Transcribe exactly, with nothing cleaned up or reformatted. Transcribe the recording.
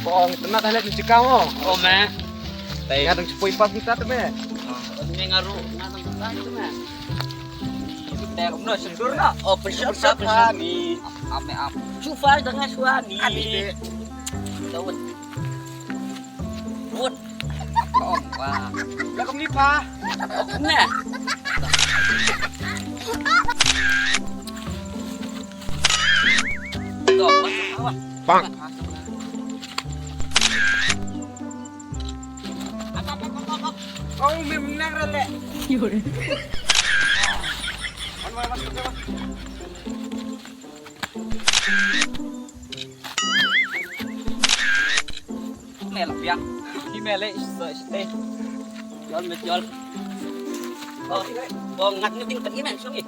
Kong, tena tale ni jika mo. Oh, me. Tei ngadang chupoi pap kita tu me. Me ngaru ngadang kita tu me. Te kumno sendur na. Oh, pensyap sa pensyap ni. Ame am. Chufa dengan suami. Ani be. Daun. Wut. Om, wah. Lah, kum ni pa. Nah. Tuh, wah, wah. Bang. Kau memang rele. Yur. Mel biang. Email eh, so, stay. Jol, met jol. Oh, oh, ngat ni ting tak email, so, eh.